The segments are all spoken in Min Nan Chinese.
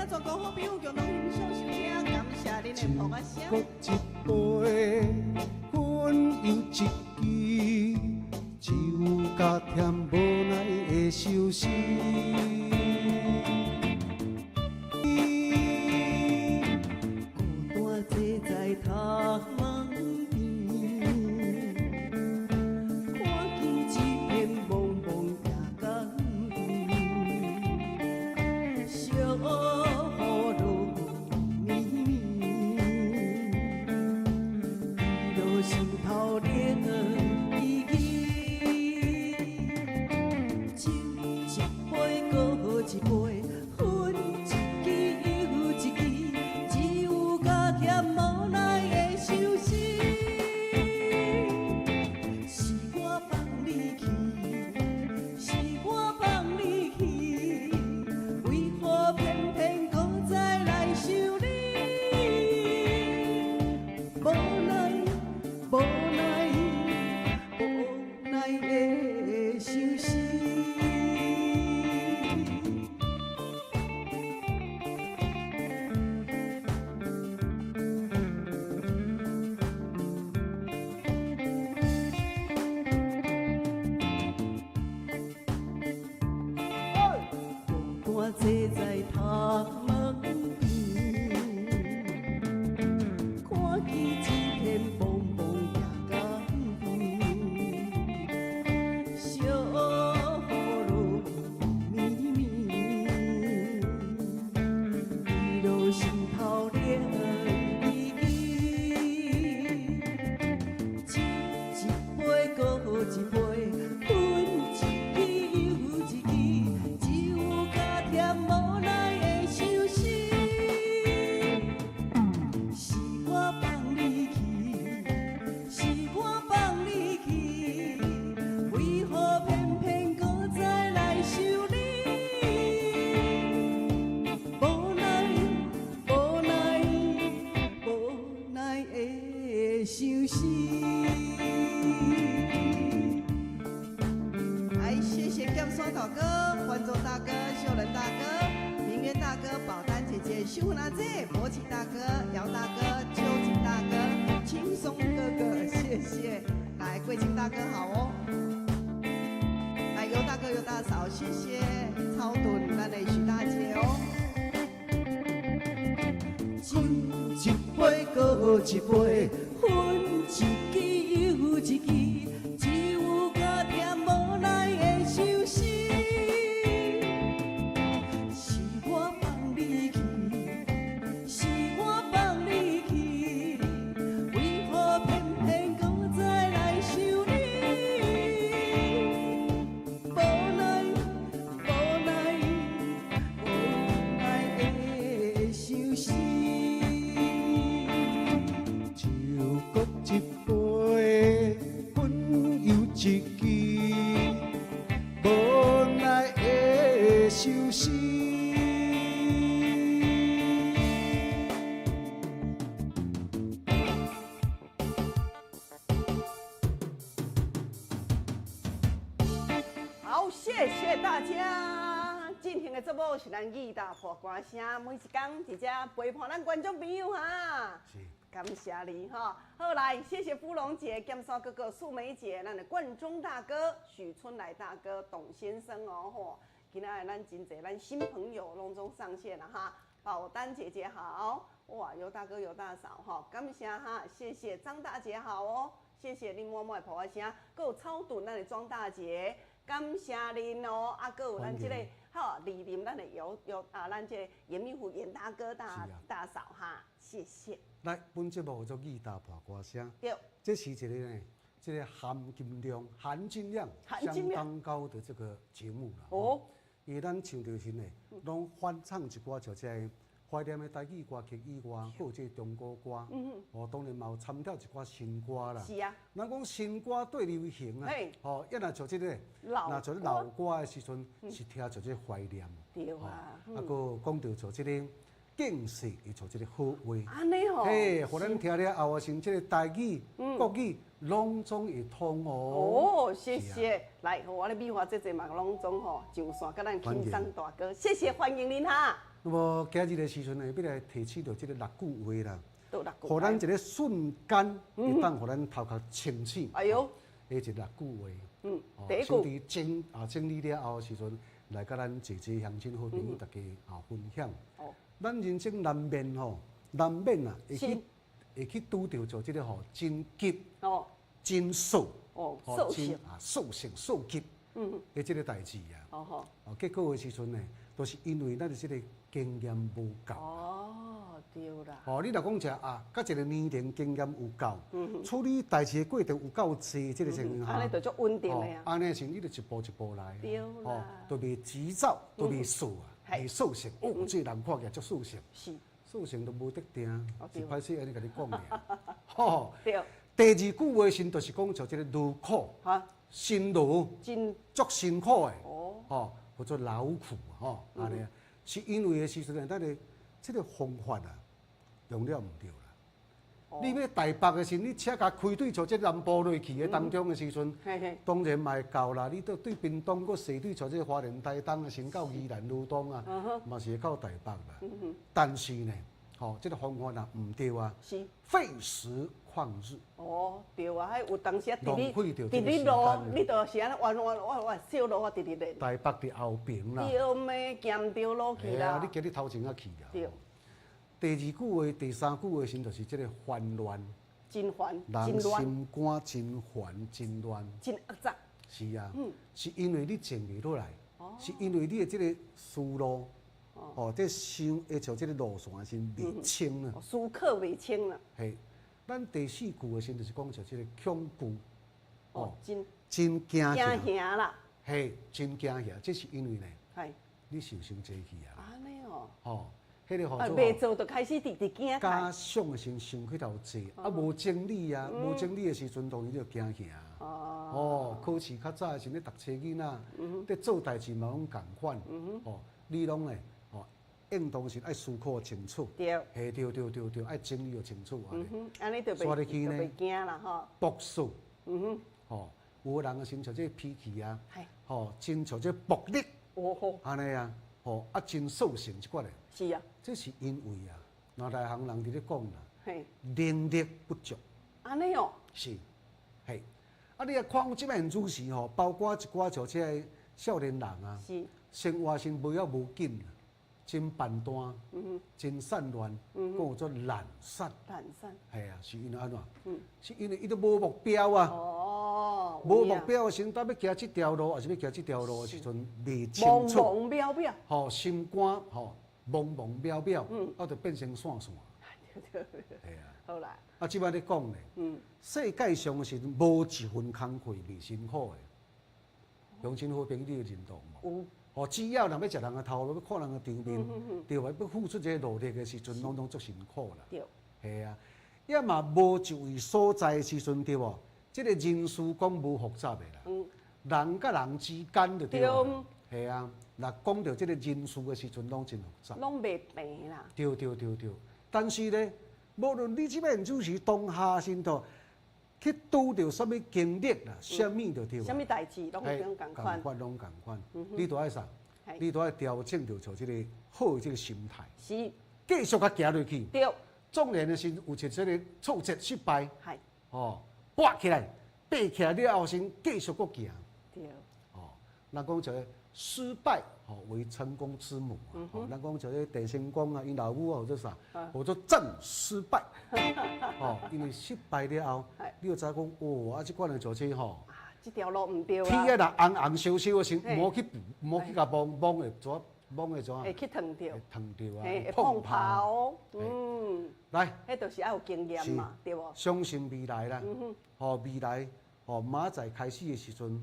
咱全國好朋友共同欣賞收聽，感謝恁的捧仔聲。酒一杯，粉又一支，只有加添無奈的相思。孤單坐在頭毛邊，看見一片茫茫夜江邊，小雨落暝暝，滴落心頭冷凄凄。酒一杯閣一杯，分一支又一支，只有加添無奈的相思。是我放你去，是我放你去，為何偏偏閣再來想你？無奈，無奈，無奈的相思。孤單坐在頭毛邊，看見一片茫茫夜江邊，小雨落暝暝，滴落心頭冷凄凄。酒一杯閣一杯，分一支又一支，只有加添無奈的相思。是我放你去，是我放你去，為何偏偏閣再來想你？無奈，無奈，無奈的相思。來，謝謝劍山大哥、觀眾大哥、秀仁大哥、明淵大哥、寶丹姐姐、秀芬阿姐、博奇大哥、姚大哥、秋錦大哥、輕鬆哥哥，謝謝。來，貴清大哥好哦。來，尤大哥、尤大嫂，謝謝。超頓咱的許大姐哦。酒一杯閣一杯，分一支又一支，只有加添無奈的相思。是我放你去，是我放你去，為何偏偏閣再來想你？無奈，無奈，無奈的相思。酒閣一杯，粉又一支，無奈的相思。好，謝謝大家。進行的節目是咱義大破歌聲，每一工佇遮陪伴咱觀眾朋友哈。是。感謝你哈。好來，謝謝芙蓉姐、劍山哥哥、素梅姐，咱的冠中大哥、許春來大哥、董先生哦吼。今仔日咱真濟咱新朋友攏總上線了哈。寶丹姐姐好，哇，尤大哥、尤大嫂哈，感謝哈，謝謝張大姐好哦，謝謝恁滿滿的抱仔聲，閣有草屯咱的莊大姐，感謝恁哦，啊，閣有咱這個好蒞臨咱的尤尤啊，咱這個嚴明虎嚴大哥大大嫂哈，謝謝。來，本節目叫做義大破歌聲，對，這是一個呢，這個含金量、含金量相當高的這個節目啦。哦，因為咱唱著是呢，攏翻唱一寡就這個懷念的台語歌曲以外，閣有這個中國歌。哦，當然嘛有參跳一寡新歌啦。是啊。咱講新歌對流行啊，吼，一若像這個，若像老歌的時陣，是聽著這個懷念。對啊。啊，閣講著做這個敬世，伊做這個好話。按呢吼。嘿，予咱聽了後，像這個台語、國語，攏總會通哦。哦，謝謝。來，我咧美華姐姐嘛，攏總吼上線，佮咱輕鬆大哥，謝謝，歡迎您哈。那麼今日的時陣呢，欲來提醒著這个六句話啦，予咱一个瞬間會當予咱頭殼清醒。哎喲，彼一六句話。第一句。兄弟整啊整理了後的時陣，來佮咱濟濟鄉親好朋友大家啊分享。咱人生難免吼，難免啊會去會去拄著做這个吼真急。真數。獸性。啊，獸性獸急。的這个代誌啊。結果的時陣呢，都是因為咱的這个經驗無夠。哦，對啦。哦，你若講者啊，佮一个年齡經驗有夠，處理代誌的過程有夠濟，這个情形下，按呢就足穩定的啊。按呢時你就一步一步來。對啦。哦，都袂急躁，都袂獸啊，袂獸性。哦，這个人看起來足獸性。獸性都無得定，是歹勢按呢共你講的。吼。對。第二句話時，就是講像這个勞苦。辛勞。真。足辛苦的。吼，叫做勞苦吼，按呢，是因為的時陣，咱的這个方法啊，用了毋對啦。你欲台北的時，你車共開對像這南部落去的當中的時陣，當然嘛會到啦。你到對屏東，閣踅對像這花蓮、台東啊，先到宜蘭、羅東啊，嘛是會到台北啦。但是呢，吼，這个方法若毋對啊，費時曠日。哦，對啊，彼有當時啊，佇你佇你路，你就是按呢彎彎彎彎小路啊，直直練。台北佇後爿啦。對咩？行毋著路去啦。啊，你今日頭前仔去啊。對。第二句話、第三句話時，就是這个煩亂。真煩，人心肝真煩，真亂。真骯髒。是啊，是因為你靜袂落來，是因為你的這个思路，哦，這想會像這个路線是袂清啊。思考袂清啦。嘿，咱第四句的時就是講像這个恐懼，哦，真真驚驚嚇啦。嘿，真驚嚇，這是因為呢，你受傷濟去啊。按呢哦。吼，彼个號做袂做就開始直直驚。加上的時想去頭濟，啊，無整理啊，無整理的時陣，當然就驚嚇。哦，考試較早的時，咧讀冊囡仔，咧做代誌嘛攏仝款。哦，你攏咧，哦，應當是愛思考清楚。對。嘿，對對對對，愛整理清楚。按呢就袂就袂驚啦吼。暴躁。吼，有的人的親像這个脾氣啊，吼，真像這暴力。按呢啊，吼，啊，真獸性這款的。是啊。這是因為啊，那內行人佇咧講啦，能力不足。按呢哦。是，嘿，啊，你若看這擺主持吼，包括一寡像這个少年人啊，生活上無要無緊，真笨惰，真散亂，閣有做懶散。懶散。嘿啊，是因為按怎？是因為伊都無目標啊。哦。無目標的時陣，欲行這條路，抑是欲行這條路的時陣，袂清楚。茫茫渺渺。吼，心肝吼，茫茫渺渺，啊，就變成線線。對對。嘿啊。好啦。啊，這擺咧講咧，世界上是無一份工課袂辛苦的，鄉親好朋友你會認同無？有。哦，只要人欲食人的頭路，欲看人的場面，對無？欲付出這个努力的時陣，攏總足辛苦啦。對。嘿啊，也嘛無一位所在的時陣，對無？這个人事講無複雜的啦。人佮人之間就對啦。嘿啊，若講著這个人事的時陣，攏真複雜。攏袂平啦。對對對對，但是咧，無論你這擺主持當下先頭，去拄著啥物經歷啦，啥物就對。啥物代誌攏攏仝款。仝款攏仝款，你都愛啥？你都愛調整著像這个好的這个心態。是。繼續共行落去。對。縱然的是有一這个挫折失敗。哦，拔起來，爬起來了後，先繼續閣行。對。哦，人講一个失敗吼為成功之母啊！吼，人講一个鄭成功啊，𪜶老母號做啥？號做鄭失敗。吼，因為失敗了後，你就知講哦，啊，這款的做這吼，啊，這條路毋對啊。天啊，若紅紅燒燒的時，莫去莫去共摸摸會怎？摸會怎？會去燙著。會燙著啊！會碰泡。來。彼就是愛有經驗嘛，對無？相信未來啦。吼，未來吼，明仔載開始的時陣，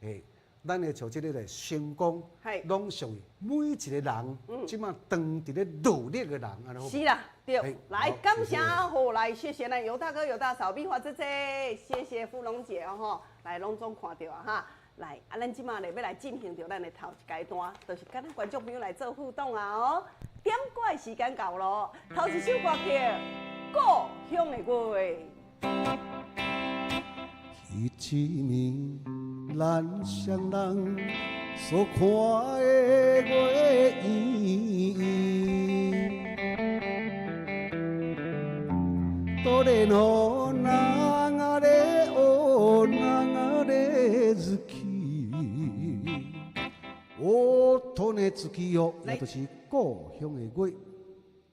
欸。咱會像這个咧成功，攏屬於每一個人，這馬當佇咧努力的人，按呢好無？是啦，對，來感謝好，來謝謝咱尤大哥、尤大嫂、美華姐姐，謝謝芙蓉姐哦吼，來攏總看著啊哈，來啊，咱這馬咧欲來進行著咱的頭一階段，就是佮咱觀眾朋友來做互動啊哦。點歌的時間到咯，頭一首歌曲《故鄉的月》。彼一暝，咱雙人所看的月圓。可怜予人啊咧哦，人啊咧日去。乌吞的月哦，也就是故乡的月。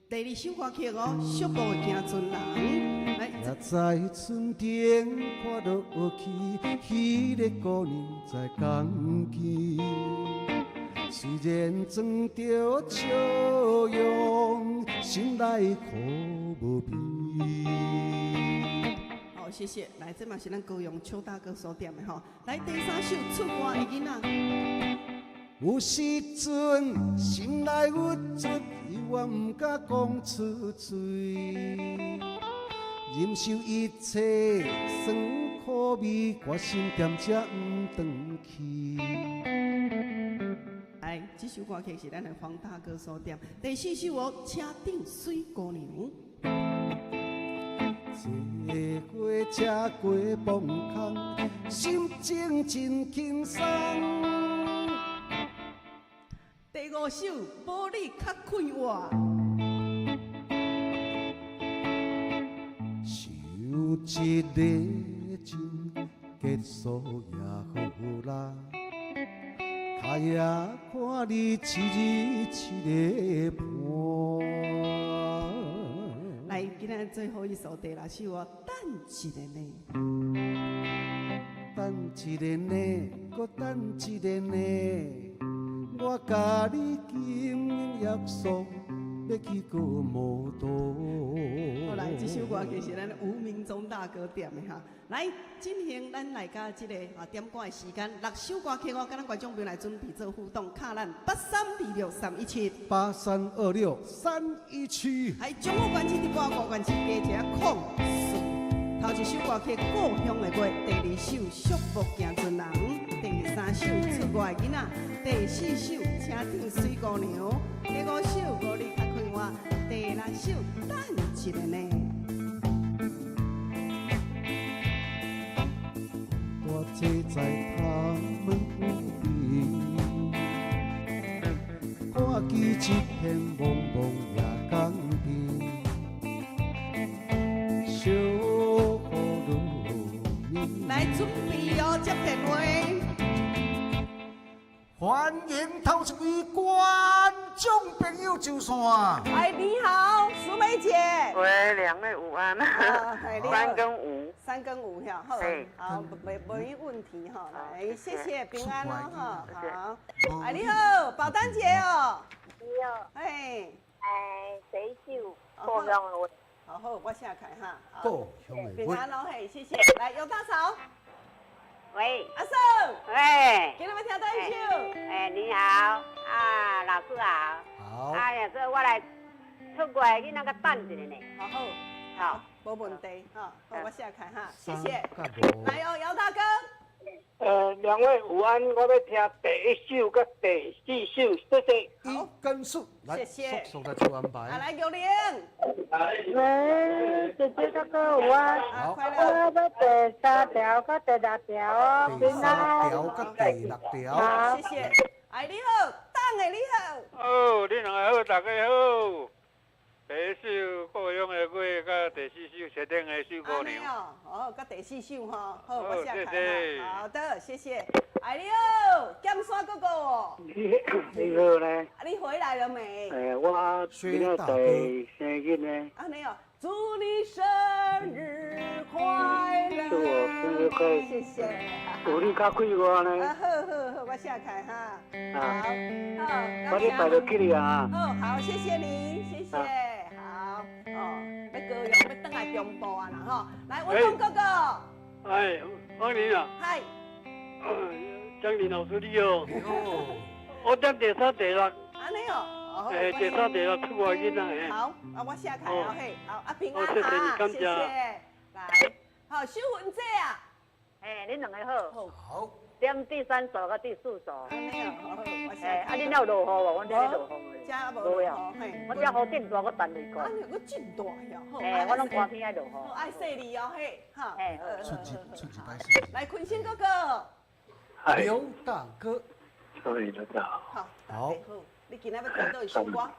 第二首歌曲哦，寂寞的行船人。来，也在村顶看落去，彼个姑娘在江边。虽然装著笑容，心内苦无边。好，谢谢。来，这嘛是咱高雄邱大哥所点的吼。来，第三首出外的囡仔。有时阵心内郁卒，犹原毋敢讲出嘴，忍受一切酸苦味，决心踮这毋转去。来，这首歌曲是咱的黄大哥所点。第四首哦，车顶水姑娘。坐过车过磅空，心情真轻松。第五首，无你较快活。想一个情结束也好啦，较也看你一日一个伴。来，今仔最后一首第六首哦，等一个呢。等一个呢，阁等一个呢。我共你经营约束，欲去过无途。好来，这首歌其实咱吴明忠大哥点的哈。来进行咱来到这个点歌的时间，六首歌曲哦，佮咱观众朋友来准备做互动，敲咱8326317， 8326317。来，中午关市直播，五关市加一个空四。头一首歌曲《故乡的月》，第二首《寂寞行船人》，第三首《出外的囡仔》，第四首《车顶水姑娘》，第五首《无你较快活》，第六首《等一个呢》。我坐在头门边，看见一片茫茫野江边，小雨落暝。来准备哦，接电话。欢迎头一位观众朋友上线。哎，你好，淑梅姐。喂，两位午安。三跟五。三跟五哈，好，好，没问题哈。来，谢谢平安哦哈，好。哎，你好，宝丹姐哦。你好。哎。哎，第一首故乡的月。好好，我写开哈。故乡的月。平安哦嘿，谢谢。来，尤大嫂。喂，阿嫂，喂，今日欲听佗一首？哎，你好，啊，老师好。好。哎呀，这我来出外囡仔阁等一下呢。好好，好，无问题，哈，好，我写开哈，谢谢。来哦，姚大哥。两位午安，我欲听第一首佮第四首，谢谢。一跟四，来，谢谢。速速来做安排。啊，来玉玲。喂，姐姐哥哥午安。好。我欲第三条佮第六条哦，第三条佮第六条。好，谢谢。哎，你好，党的你好。哦，你两个好，大家好。第一首故乡的月，佮第四首车顶的水姑娘。哦，哦，佮第四首吼，好，我写开哈。好的，谢谢。哎，你好，剑山哥哥哦。你好呢。啊，你回来了没？哎，我今仔在生日呢。按呢哦，祝你生日快乐。祝我生日快乐。谢谢。有你较快活呢。啊，好好好，我写开哈。好，好。我你摆就去了啊。好，好，谢谢你，谢谢。好，哦，欲高雄，欲转来中部啊啦吼。来，文东哥哥。哎，芳玲啊。嗨。江林老师你好。我点第三、第六。按呢哦。哎，第三、第六出外囡仔。好，啊，我写开哦嘿，好，啊平安哈，谢谢。来，好，秀芬姐啊。哎，恁两个好。好。点第三首佮第四首。哎，啊，恁有落雨无？阮遮落雨。遮无落雨，嘿。我遮雨阵大，阁陈雷过。啊，阁真大呀！嘿，我拢寒天爱落雨。爱细腻哦，嘿，哈。嘿，出一出一摆水。来，坤星哥哥。刘大哥。所以大家好。好。你今仔欲听佗一首歌？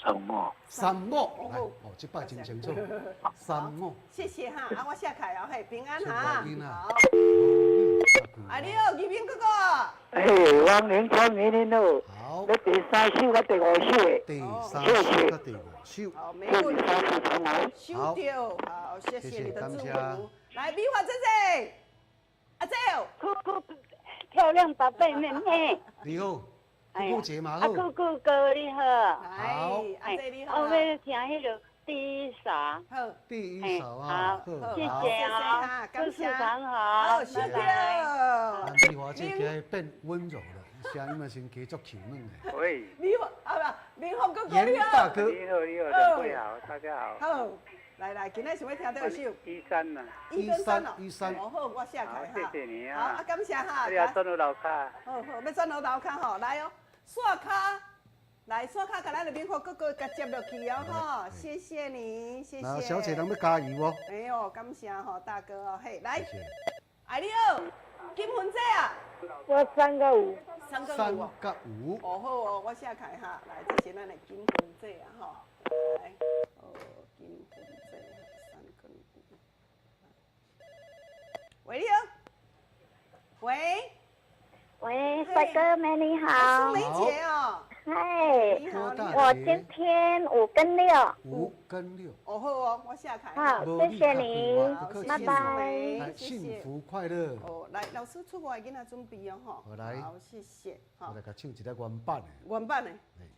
三五。三五，来，哦，這擺真清楚。三五。謝謝哈，啊，我寫開哦，嘿，平安哈。好。啊，你好，宜明哥哥。哎，王林歡迎你好。好。你第三首佮第五首的。第三首佮第五首。好，沒問題。收到，好，謝謝你的祝福。來，美華姐姐，阿姐。姑姑，漂亮寶貝妹妹。你好。姑姑姐嘛好。啊，姑姑哥你好。好。阿姐你好。我欲聽彼个第一首。好。第一首啊。好，謝謝啊，感謝。好，謝謝。美華姐今日變溫柔了，聲音嘛先加足柔軟的。喂。美華啊不，明宏哥哥你好。大哥。你好，你好，兩位好，大家好。好。來來，今仔想欲聽佗一首？一三啊。一跟三哦。一三。哦好，我寫開哈。謝謝你啊。好，啊感謝哈。你要轉到樓跤。好好，欲轉到樓跤吼，來哦，刷跤，來刷跤，共咱的明宏哥哥共接落去哦吼，謝謝你，謝謝。小姐，人欲加油哦。哎呦，感謝吼，大哥哦，嘿，來，哎你好，金雲姐啊。我3個5。3個5。3個5。哦好哦，我寫開哈，來，這是咱的金雲姐啊吼，來，哦，金雲姐3跟5。喂，你好。喂。喂，帥哥美女好。蘇梅姐哦。嗨。你好，我今天5跟6。 5跟6。哦好哦，我下台。好，謝謝你，拜拜。幸福快樂。哦，來，老師出外囡仔準備哦吼。好來。好，謝謝。我來共唱一个原版的。原版的。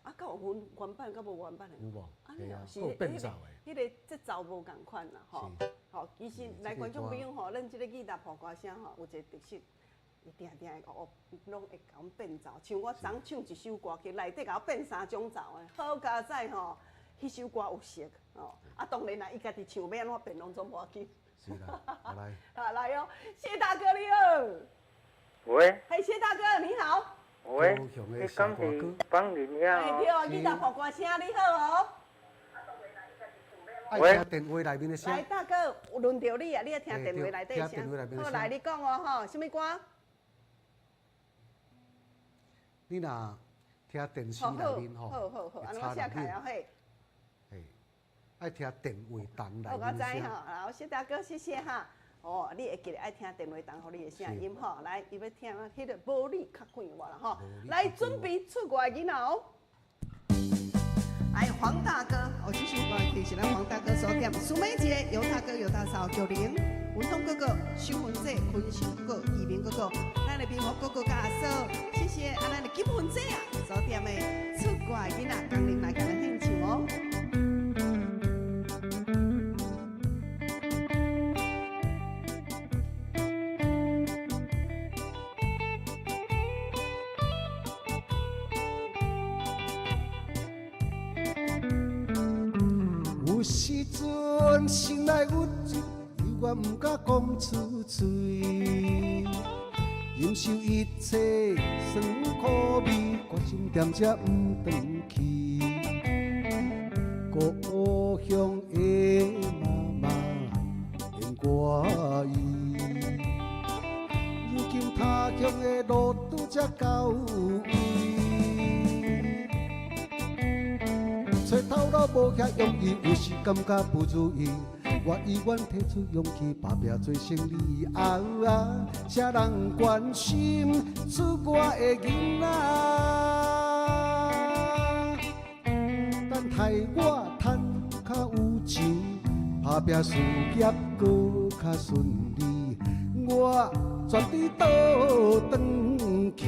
啊，敢有原原版，敢無原版的？有無？對啊，閣有變奏的。彼个節奏無仝款啦，吼。吼，其實來觀眾朋友吼，咱這个吉他破歌聲吼，有一个特色。伊定定會哦，攏會共阮變奏。像我昨唱一首歌曲，內底共我變3種奏的，好佳哉吼！彼首歌有熟哦。啊，當然啦，伊家己唱欲按怎變，攏總無要緊。是啦，來。啊，來哦，謝大哥你好。喂。嘿，謝大哥你好。喂。你講是方林遐哦。對啊，吉他破歌聲你好哦。愛聽電話內面的聲。來，大哥，輪著你啊！你愛聽電話內底聲。好，來你講哦吼，啥物歌？你若聽電視內面吼，好好好，按呢我寫開啊嘿。嘿，愛聽電話筒內面聲。我知吼，好，謝大哥，謝謝哈。哦，你會記得愛聽電話筒，予你的聲音吼。來，伊欲聽彼个無你較快活啦吼。來，準備出國的囡仔哦。來，黃大哥，哦，這首歌其實咱黃大哥所點。蘇美姐、尤大哥、尤大嫂、玉玲、文通哥哥、秀芬姐、坤秀哥哥、宜明哥哥，咱的明宏哥哥佮阿嫂，謝謝啊，咱的金芬姐啊，所點的出國的囡仔，江玲來共咱獻唱哦。有時陣心內鬱卒，猶原毋敢講出嘴，忍受一切酸苦味，決心踮這毋轉去。故鄉的媽媽連掛伊，如今他鄉的路拄才到位。找頭路無遐容易，有時感覺不如意。我依然提出勇氣，打拼做生意。啊啊，啥人關心出外的囡仔？等待我趁較有錢，打拼事業閣較順利，我絕對倒轉去。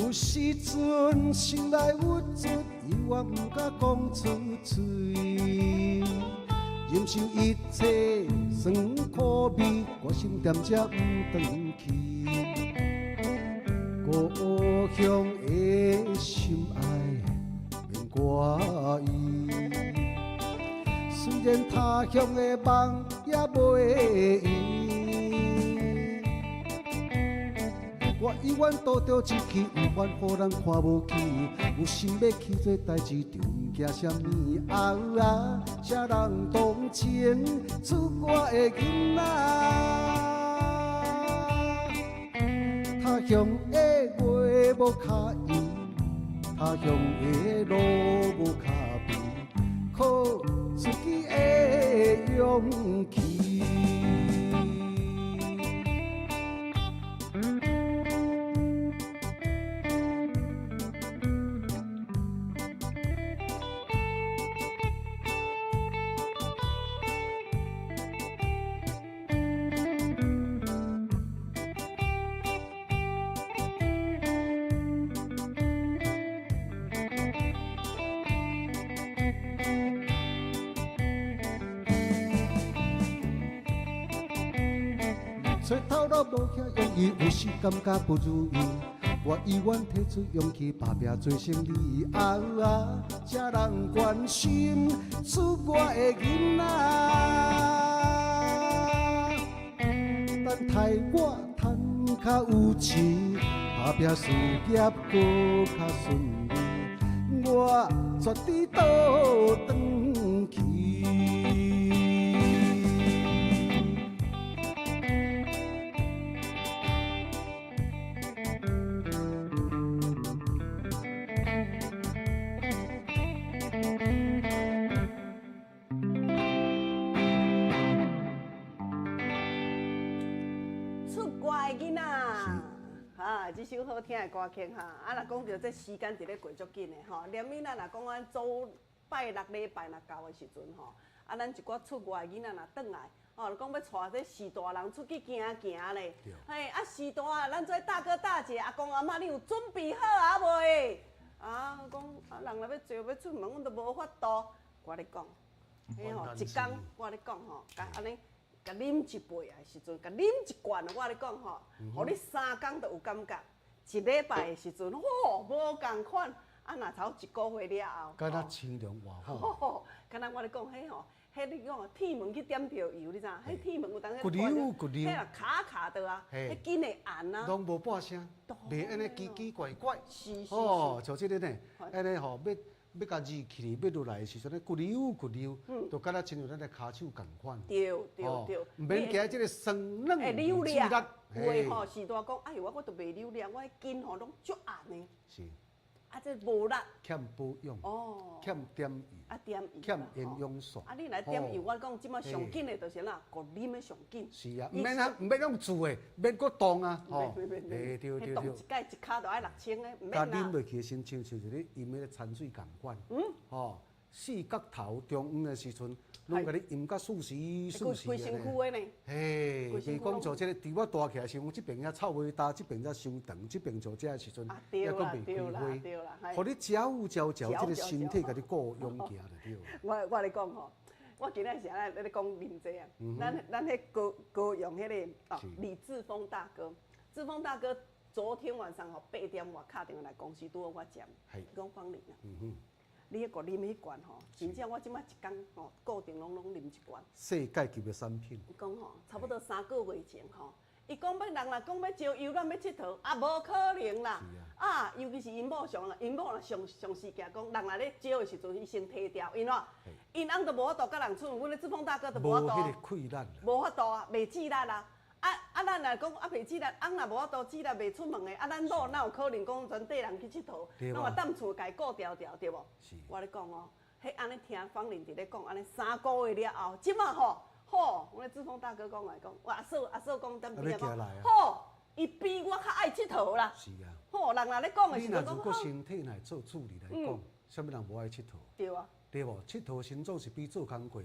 有時陣心內鬱卒，猶原毋敢講出嘴，忍受一切酸苦味，決心踮這毋轉去。故鄉的心愛，歌伊。虽然他乡的梦也袂圆，我犹原赌著志气，毋愿予人看无起。有心欲去做代志，就毋惊啥物啊啊！谁人同情出外的囡仔？他乡的月无跤圆，他乡的路无跤平，靠自己的勇气。找头路无遐容易，有时感觉不如意。我犹原提出勇气，打拼做生意。啊啊，谁人关心出外的囡仔？等待我趁较有钱，打拼事业阁较顺利，我绝对倒转去。出外的囡仔，哈，这首好听的歌曲哈。啊，若讲到这时间伫咧过足紧的吼，连囡仔若讲阮周拜六礼拜若到的时阵吼，啊，咱一寡出外的囡仔若转来，吼，讲欲带这序大人出去行行咧，嘿，啊，序大，咱这大哥大姐、阿公阿嬷，你有准备好啊未？啊，讲啊，人若欲坐欲出门，阮都无法度。我咧讲，彼吼一工，我咧讲吼，共按呢。共啉一杯的时阵，共啉一罐，我咧讲吼，予你三工就有感觉。一礼拜的时阵，吼，无仝款。啊，若头一个月了后，敢若青龙活虎。敢若我咧讲，彼吼，彼你讲铁门去点著油，你知影？彼铁门有当时骨溜骨溜，彼卡卡的啊，彼紧会按啊，拢无半声，袂按呢奇奇怪怪。是是。哦，像这个呢，按呢吼，欲共字起，欲落来的时阵咧，骨溜骨溜，就敢若亲像咱的跤手仝款。对对对。毋免惊这个酸软会扭力。有的吼，序大讲，哎哟，我都袂扭力，我彼筋吼拢足硬的。是。啊，这无力。欠保养。哦。欠点油。啊，点油。欠营养素。啊，你来点油，我讲这摆上紧的就是哪，国啉的上紧。是啊，毋免啊，毋免用煮的，免阁冻啊，吼。对对对。冻一摆一跤就爱6000个，毋免啦。共啉落去的时亲像是咧饮彼个餐水仝款。吼，四角头中央的时阵，拢共你饮甲舒适舒适的。规身躯的呢。嘿，袂讲做这个，伫我大起来时，讲这边遐臭味焦，这边遮伤长，这边做这个时阵，也阁袂开花。予你食有食有食，这个身体共你顾勇行就对。我咧讲吼，我今仔是按呢咧讲啉这啊，咱彼高高雄彼个哦李志峰大哥，志峰大哥昨天晚上吼8点外敲电话来公司，拄好我接，伊讲芳玲啊。你彼个啉彼罐吼，真正我这摆一工吼固定拢啉一罐。世界级的产品。伊讲吼，差不多3个月前吼，伊讲欲人若讲欲招游览欲𨑨迌，啊无可能啦。啊，尤其是𪜶某上，𪜶某若上上时行讲，人若咧招的时阵，伊先提掉，因怎？𪜶翁都无法度佮人出门，阮咧志峰大哥都无法度。无彼个气力。无法度啊，袂自力啊。啊啊！咱若讲啊袂自力，翁若无法度自力袂出门的，啊咱某哪有可能讲全缀人去𨑨迌？拢嘛踮厝共伊顾牢牢，对无？我咧讲哦，彼按呢听芳玲伫咧讲，按呢3个月了后，这摆吼吼，阮咧志峰大哥讲来讲，我阿嫂阿嫂讲踮边仔讲，吼，伊比我较爱𨑨迌啦。是啊。吼，人若咧讲的时阵讲，你若如果身体若做处理来讲，啥物人无爱𨑨迌？对啊。对无？𨑨迌先总是比做工课，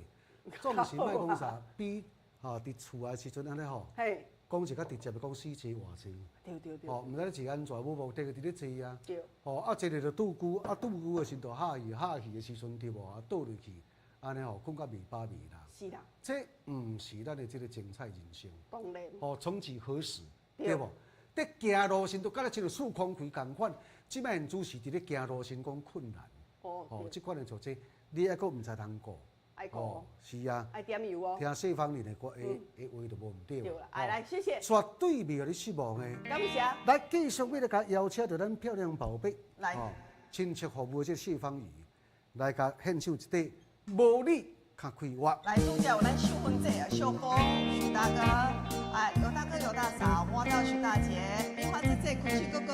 总是莫讲啥比。吼，伫厝的时阵按呢吼，讲一较直接的讲死坐活坐。对对对。吼，毋知你是按怎，无目的伫咧坐啊。对。吼，啊坐咧就拄久，啊拄久的时阵就下去，下去的时阵对无啊倒落去，按呢吼睏甲袂饱袂啦。是啦。这毋是咱的这个精彩人生。当然。吼，从几何时，对无？伫行路时都敢若亲像四空开仝款，这摆现主是伫咧行路时讲困难。哦，這款的組織，你抑閣毋知通顧。愛顧。是啊。愛點油哦。聽謝芳玲的歌的的話就無毋對。對啦，來來，謝謝。絕對袂予你失望的。感謝。來，繼續欲來共邀請著咱漂亮寶貝，來，親切服務的這謝芳瑜，來共獻唱一塊無你較快活。來，拄才有咱秀芬姐啊，秀峰許大哥，哎，尤大哥、尤大嫂，摸到許大姐，冰花姐姐、坤旭哥哥，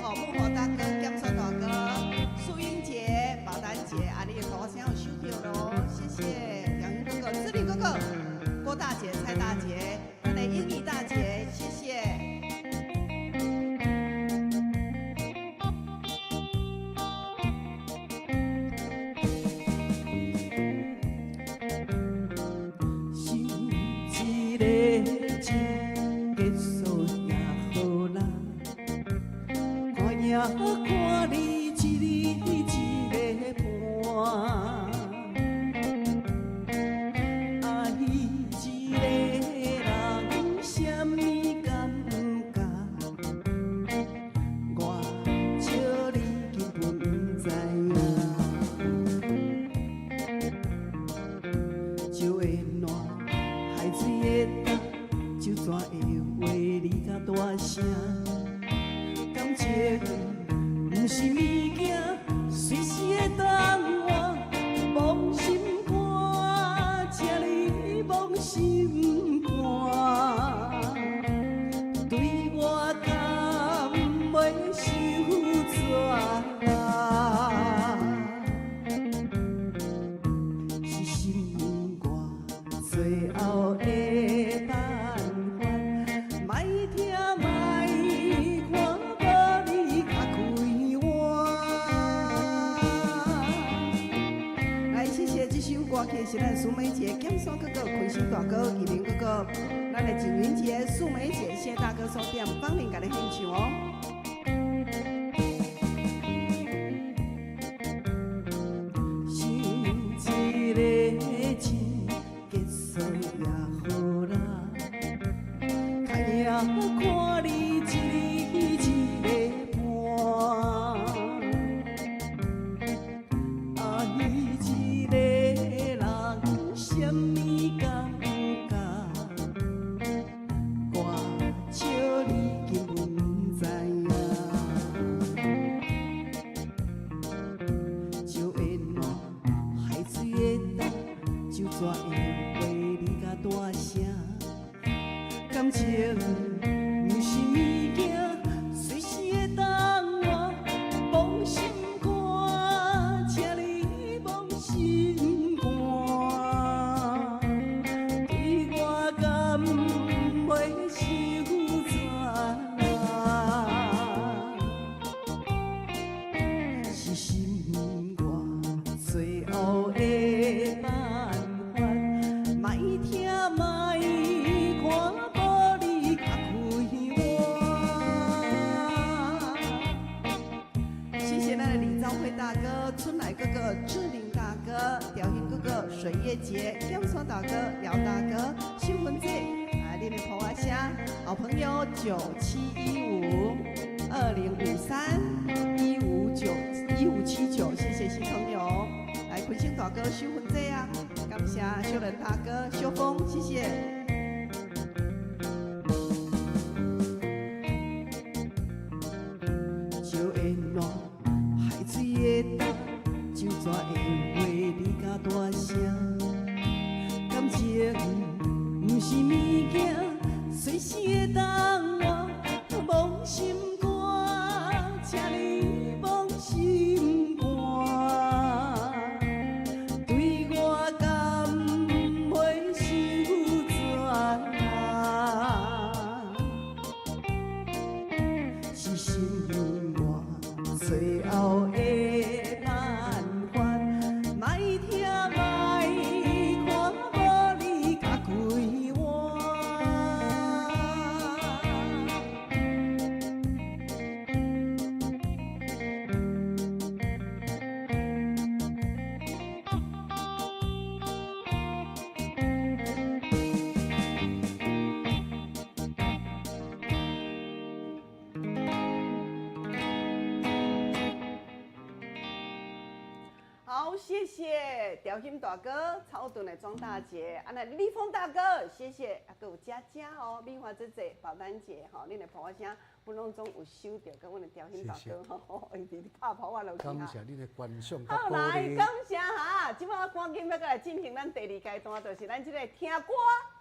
哦，木火大哥、甘川大哥，素英姐、寶丹姐，啊，你的歌聲有收著囉，謝謝楊雲哥哥、志玲哥哥、郭大姐、蔡大姐，咱的英語大姐，謝謝。看你一日一个伴，愛一個人啥物感覺？我笑你根本毋知影。石會爛，海水會乾，酒泉的話你較大聲，感情毋是物件，隨時會當換。摸心肝，請你摸心肝，對我敢袂傷絕？是心我最後的辦法，莫聽莫看，無你較快活。來，謝謝這首歌曲是咱蘇美姐、劍山哥哥、坤興大哥、義明哥哥，咱的景雲姐、素梅姐、謝大哥所點，芳玲共你獻唱哦。想一个情結束也好啦，較贏看你一日一个伴。愛一個人啥物感覺？我笑你根本毋知影。石會爛，海水會乾，酒泉的話你較大聲。感情毋是物件，隨時會當換。摸心肝，請你摸心肝，對我敢袂傷絕？是心我最後的辦法，莫聽莫看，無你較快活。謝謝咱的李兆輝大哥、春來哥哥、志玲大哥、調興哥哥、水月姐、江山大哥、姚大哥、秀芬姐，啊，你的婆仔聲，好朋友9715 2053 159 1579，謝謝新朋友，來坤興大哥、秀芬姐啊，感謝秀仁大哥、秀峰，謝謝。石會爛，海水會乾，酒泉的話你較大聲。感情毋是物件，隨時會當換。摸心肝，請你摸心肝，對我敢袂傷絕？是心我最後的辦法，莫聽莫看，無你較快活。谢谢调兴大哥、草屯的庄大姐，啊，那立峰大哥，谢谢，啊，阁有佳佳哦，美华姐姐、宝丹姐，吼，恁的噗仔声，阮拢总有收著，佮阮的调兴大哥吼，伊伫拍噗仔落去。感谢恁的观赏。好，来，感谢哈，这摆赶紧欲阁来进行咱第二阶段，就是咱这个听歌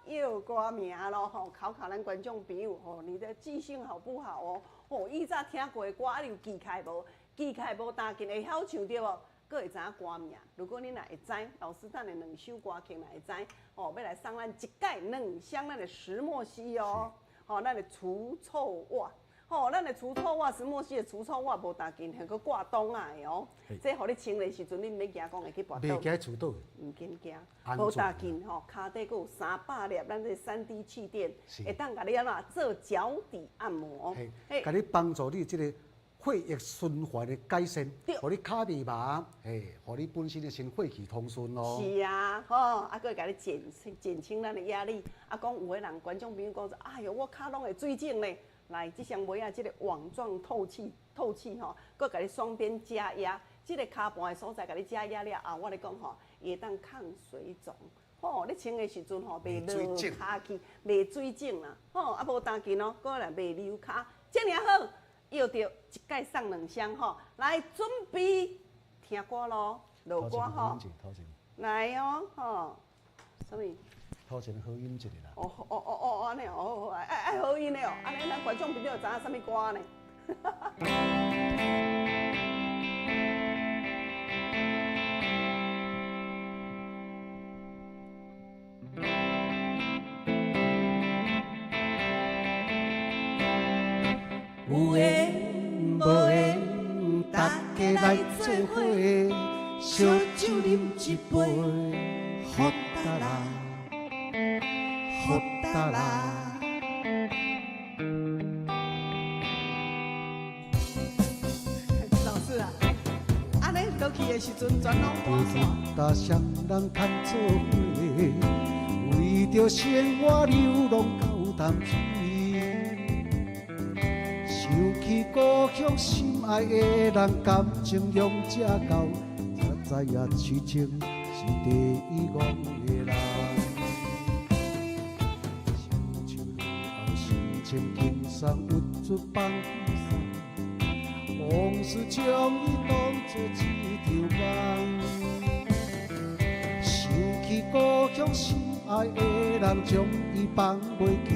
臆歌名咯，吼，考考咱观众朋友，吼，你的记性好不好哦？吼，以前听过的歌，啊，你有记起来无？记起来无？弹琴会晓唱对无？阁会知影歌名。如果你若会知，老师等下两首歌曲若会知，吼，欲来送咱一盖两箱咱的石墨烯哦，吼，咱的除臭袜，吼，咱的除臭袜，石墨烯的除臭袜无弹琴，还阁挂档仔的哦。这予你穿的时阵，你毋免惊讲会去跋倒。袂惊厝倒。毋紧惊，无弹琴吼，跤底阁有300粒，咱这3D 气垫，会当共你按怎做脚底按摩，嘿，共你帮助你这个血液循环的改善，予你跤袂麻，嘿，予你本身的身血气通顺咯。是啊，吼，啊，阁会共你减轻咱的压力。啊，讲有的人观众朋友讲说，哎哟，我跤拢会水肿咧。来，这双袜仔，这个网状透气吼，阁共你双边加压，这个跤盘的所在共你加压了后，我咧讲吼，伊会当抗水肿。吼，你穿的时阵吼，袂落跤去，袂水肿啦。吼，啊无担紧哦，阁来袂溜跤，这尔好。臆著一盖送两箱吼，来准备听歌咯，落歌吼，来哦吼，啥物？头前好音一下啦。哦哦哦哦，按呢哦，爱爱好音的哦，按呢咱观众朋友知影啥物歌呢？有缘无缘，大家来做伙，烧酒饮一杯，福达啦，福达啦。老师啊，按呢落去的时阵，全拢歌线。他乡人牵做伙，为著生活流浪到淡水。想起故乡心爱的人，感情用这厚，才知影痴情是第一戆的人。想笑了后，心情轻松，郁卒放轻松，往事将伊当作一场梦。想起故乡心爱的人，将伊放袂记，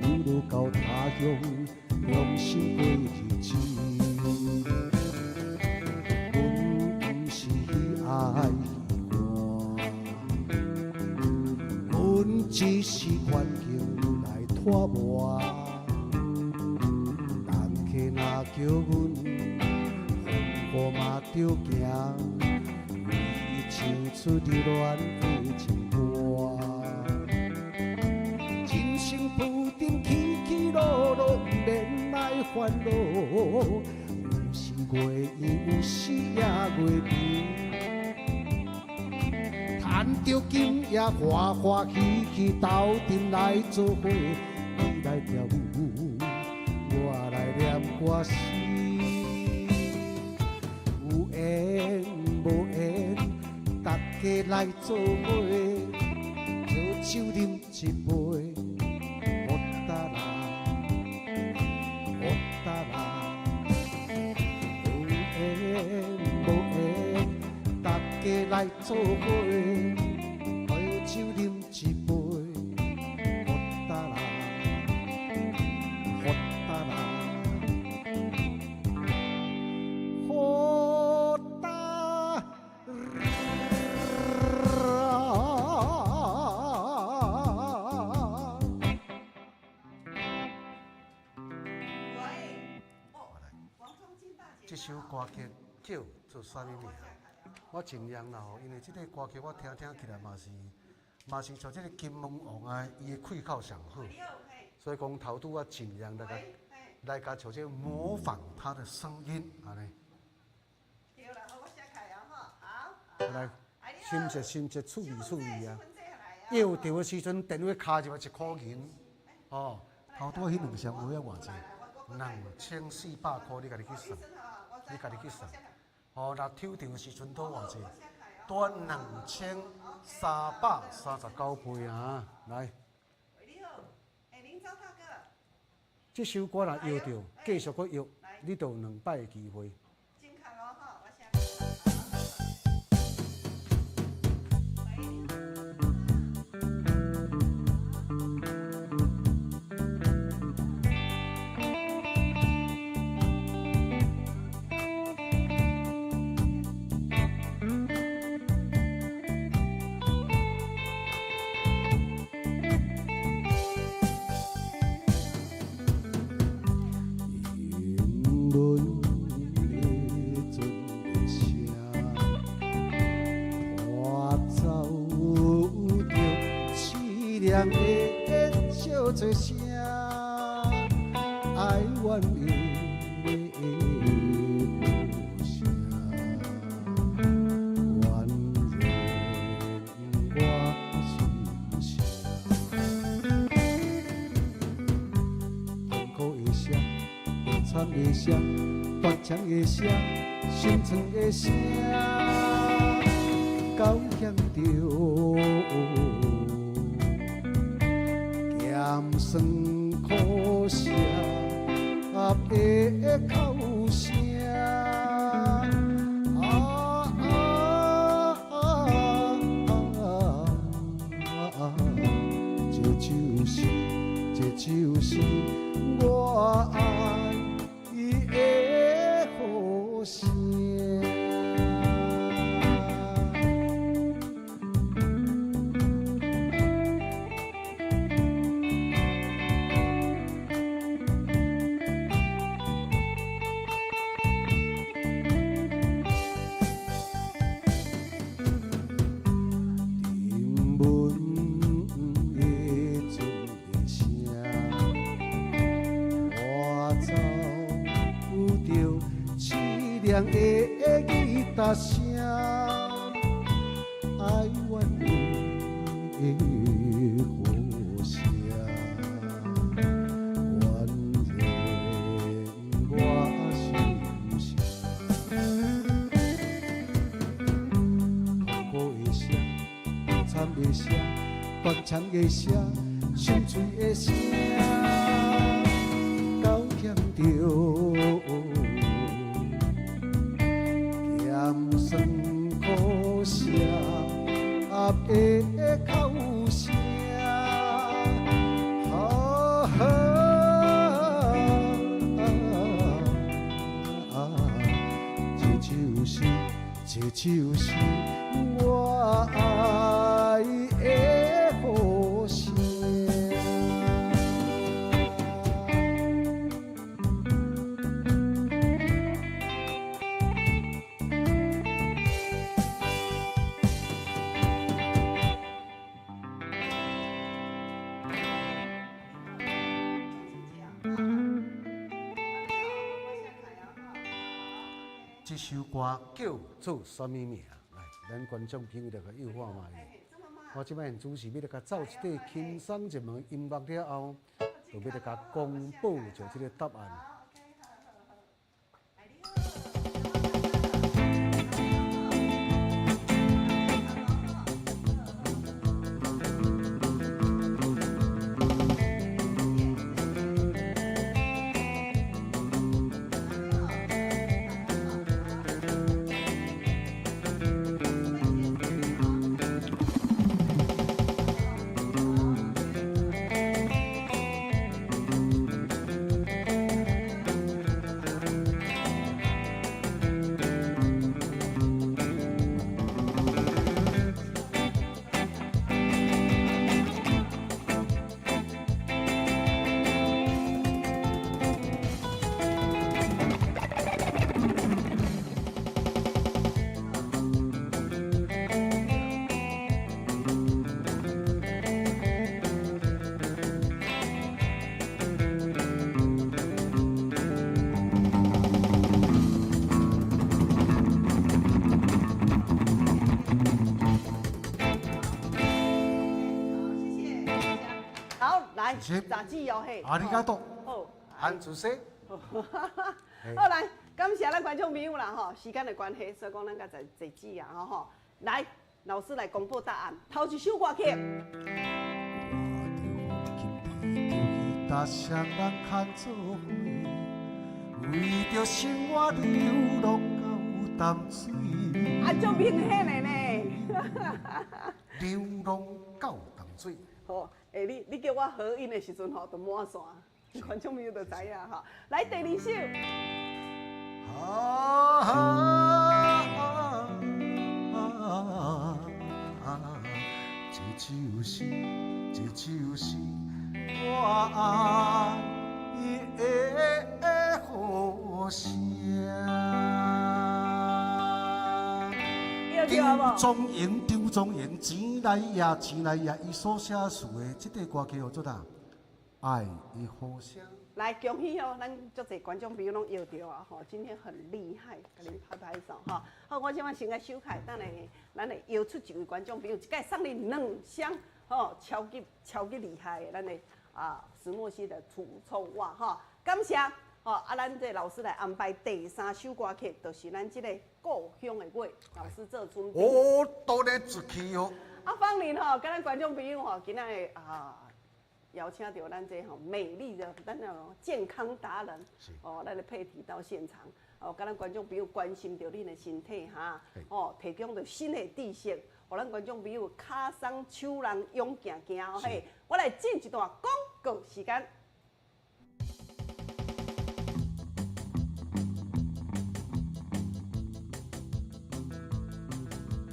流落到他乡。用心过日子，阮毋是爱彼岸，阮只是环境来拖磨。人客若叫阮风雨嘛著行，为伊唱出热恋的情歌。人生浮沉起起落落，毋免来烦恼。有时月圆，有时也月平。趁著今夜欢欢喜喜斗阵来做伙，你来跳舞，我来念歌词。有缘无缘，大家来做伙，烧酒饮一杯。福达啦，福达啦，有缘无缘，大家来做伙，烧酒饮一杯，福达啦，福达啦，福达啦。这首歌曲叫做啥物名？我尽量啦吼，因为这个歌曲我听听起来嘛是像这个金门王啊，伊的气口上好，所以讲头拄我尽量来共像这个模仿他的声音，按呢。对啦，好，我写开啊吼，好。来，心切心切，趣味趣味啊！臆著的时阵，电话敲入来1箍银，哦，头拄彼两箱有影偌济？2400箍，你家己去算，你家己去算。哦，若抽著的时阵拄偌济？拄2339票啊！来，你好，欸，林昭大哥。這首歌若搖著，繼續閣搖，你就有兩擺的機會。心肠的声，交响着咸酸苦涩的哭声。啊啊啊啊！这就是，这就是我爱的雨声。的吉他声，哀怨的雨声，怨人我心声，痛苦的声，悲惨的声，断肠的声，心碎的声，交响著。酸苦涩的哭声，啊啊！这就是，这就是我爱的雨声。这首歌叫做啥物名？来，咱观众朋友来共诱看觅。我这摆主持欲来共奏一块轻松一门音乐了后，就欲来共公布就这个答案。杂志哦嘿，ありがとう。好，安主席。好来，感谢咱观众朋友啦吼，时间的关系，所以讲咱较侪济啊吼。来，老师来公布答案。头一首歌曲。为著生活流浪到淡水。啊，足明显的呢。流浪到淡水。好，欸，你叫我合音的时阵吼，就满线，观众朋友就知影哈。来，第二首。这就是，这就是我爱的雨声。张宗英，张宗英，钱来呀，钱来呀，伊所写词的这块歌曲叫做啥？爱的雨声。来，恭喜哦！咱足济观众朋友拢摇著啊！吼，今天很厉害，共恁拍拍手哈。好，我这摆先来收起，等下咱会邀出一位观众朋友，一摆送你两箱吼，超级超级厉害的，咱的啊石墨烯的除臭袜哈。感谢吼，啊，咱这老师来安排第三首歌曲，就是咱这个故乡的月，老师做准备。哦，都咧出去哦。啊，芳玲吼，佮咱观众朋友吼，今仔日啊。邀请到咱这吼美丽的咱那种健康达人，哦，咱的佩提到现场，哦，佮咱观众朋友关心著恁的身体哈，哦，提供著新的知识，予咱观众朋友跤松手人勇行行哦嘿，我来进一段广告时间。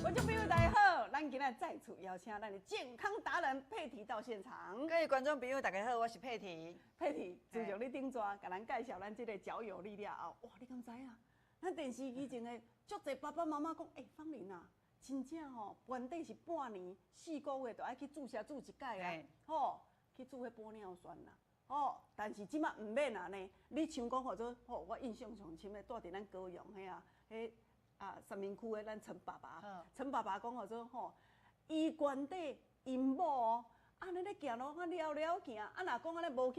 观众朋友大家好，咱今仔再次邀请咱的健康达人佩提到现场。各位观众朋友大家好，我是佩提。佩提，自从你顶逝，共咱介绍咱这个脚有力了后，哇，你敢知影？咱电视机前的足济爸爸妈妈讲，欸，芳玲啊，真正吼，原底是半年、4个月就爱去注射注一摆啊，吼，去注彼玻尿酸啦，吼，但是这摆毋免啊呢。你像讲吼做，吼，我印象上深的，住伫咱高雄遐啊，彼。啊，三民区的咱陈爸爸，陈爸爸讲号做吼，伊原底𪜶某哦，按呢咧行路，啊了了行，啊若讲按呢无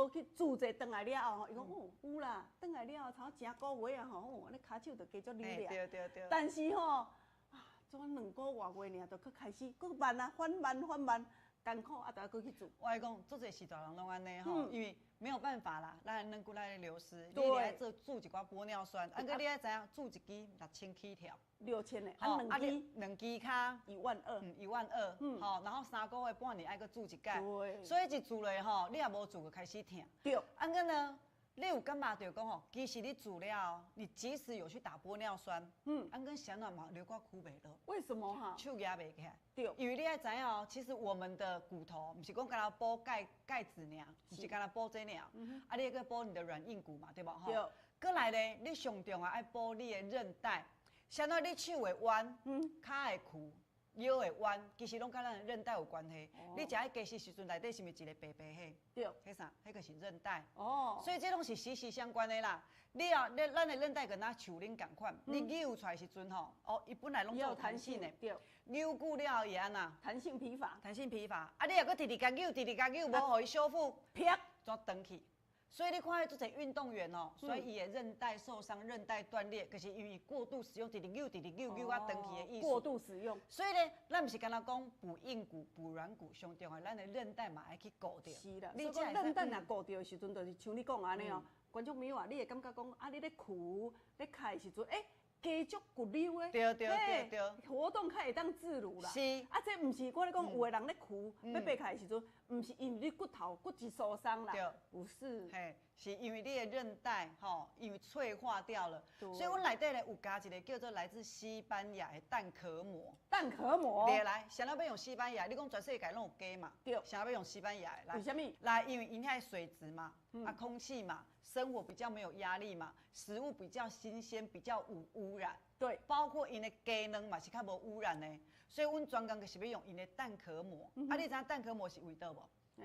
去注者转来了后吼，伊讲哦有啦，转来了后差不多成个月啊吼，哦，按呢跤手就加足利了。对对对。但是吼，啊，怎2个外月尔，就阁开始阁慢啊，缓慢缓慢，艰苦啊，就爱阁去注。我来讲，足济时大人拢按呢吼，因为没有办法啦，咱软骨来流失，你得爱做注一寡玻尿酸，啊，阁你爱知影注一支6000起跳，6000的，啊两支两支卡12000，12000，吼，然后3个月半年爱阁注一摆，所以一注落吼，你也无注就开始疼，对，啊，阁呢，你有感觉著讲吼，其实你注了后，你即使有去打玻尿酸，啊，阁啥物嘛留寡箍袂落，为什么哈？手举袂起来，对，因为你爱知影哦，其实我们的骨头毋是讲干焦补钙钙质尔，毋是干焦补这尔，啊，你阁补你的软硬骨嘛，对无吼？对。阁来咧，你上重要爱补你的韧带，啥物你手会弯，跤会屈，腰会弯，其实拢佮咱的韧带有关系。你食彼鸡翅时阵，内底是毋是一个白白彼？对。彼啥？彼个是韧带。哦。所以这拢是息息相关的啦。你啊，你咱的韧带跟咱树林仝款，你扭出来时阵吼，哦，伊本来拢做弹性的。对。扭久了后会按怎？弹性疲乏。弹性疲乏。啊，你若阁直直共扭，直直共扭，无予伊修复，啪，怎断去？所以你看，彼足济运动员哦，所以伊的韧带受伤、韧带断裂，就是因为过度使用，直直扭、直直扭、扭啊断去的意思。过度使用。所以呢，咱毋是干焦讲补硬骨、补软骨，上重要，咱的韧带嘛爱去顾著。是啦，所以讲韧带若顾著的时阵，就是像你讲按呢哦，观众朋友啊，你会感觉讲啊，你咧屈、咧开的时阵，欸，加足骨溜的，对对对对，活动较会当自如啦。是。啊，这毋是我咧讲，有的人咧屈，欲爬起来的时阵，毋是因为你骨头骨质疏松啦，不是。嘿，是因为你的韧带吼，因为脆化掉了。所以阮内底咧有加一个叫做来自西班牙的蛋壳膜。蛋壳膜。对，来，啥物欲用西班牙？你讲全世界拢有鸡嘛？对。啥物欲用西班牙的？来。为啥物？来，因为𪜶遐水质嘛，啊，空气嘛，生活比较没有压力嘛，食物比较新鲜，比较无污染。对。包括𪜶的鸡卵嘛是较无污染的，所以阮专工就是欲用𪜶的蛋壳膜。啊，你知影蛋壳膜是为佗无？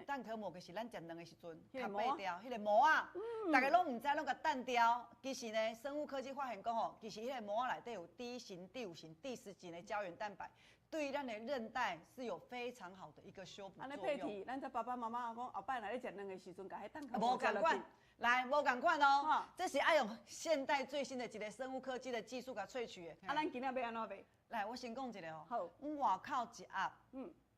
蛋壳膜就是咱食卵的时阵，壳掰掉，彼个膜啊，大家拢毋知，拢共弹掉。其实呢，生物科技发现讲吼，其实彼个膜内底有 D 型、第5型、第10型的胶原蛋白，對於咱的韌帶是有非常好的一個修補作用。咱這爸爸媽媽講，後擺若咧食卵的時陣，共彼蛋殼無仝款，來無仝款哦。這是愛用現代最新的一個生物科技的技術共萃取的。啊，咱今仔欲按怎賣？來，我先講一下哦。好。阮外口一盒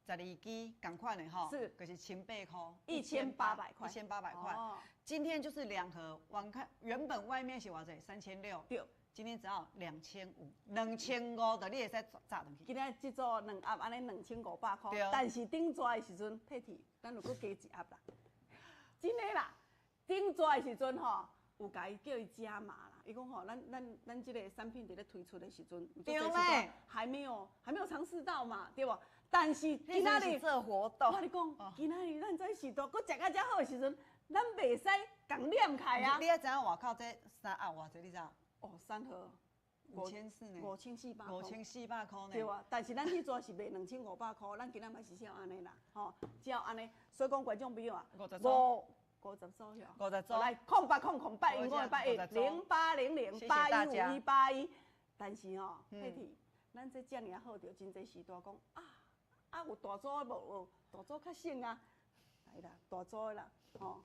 ，12支仝款的吼，是，就是1800塊。 1800塊。 1800塊。今天就是2盒，網看原本外面是偌濟？3600。對。今天只要2500，2500就你會使炸轉去。今仔這組2盒按呢2500塊，但是頂逝的時陣，佩蒂，咱有閣加1盒啦。真的啦，頂逝的時陣吼，有共伊叫伊加碼啦。伊講吼，咱這個產品佇咧推出的時陣，對咩？還沒有嘗試到嘛，對無？但是今仔日做活動，我跟你講，今仔日咱這時代閣食甲遮好的時陣，咱袂使共念開啊。你愛知影外口這3盒偌濟？你知？哦，3盒5400呢，5400 5400塊呢。對啊，但是咱彼逝是賣2500塊，咱今仔嘛是照按呢啦，吼，照按呢。所以講觀眾朋友啊，50組，50組哟，50組。來，0800 08 15 81 0800 8151 81。但是吼，佩蒂，咱這遮爾好，著真濟時代講啊，有大組的無？大組較省啊。來啦，大組的啦，吼，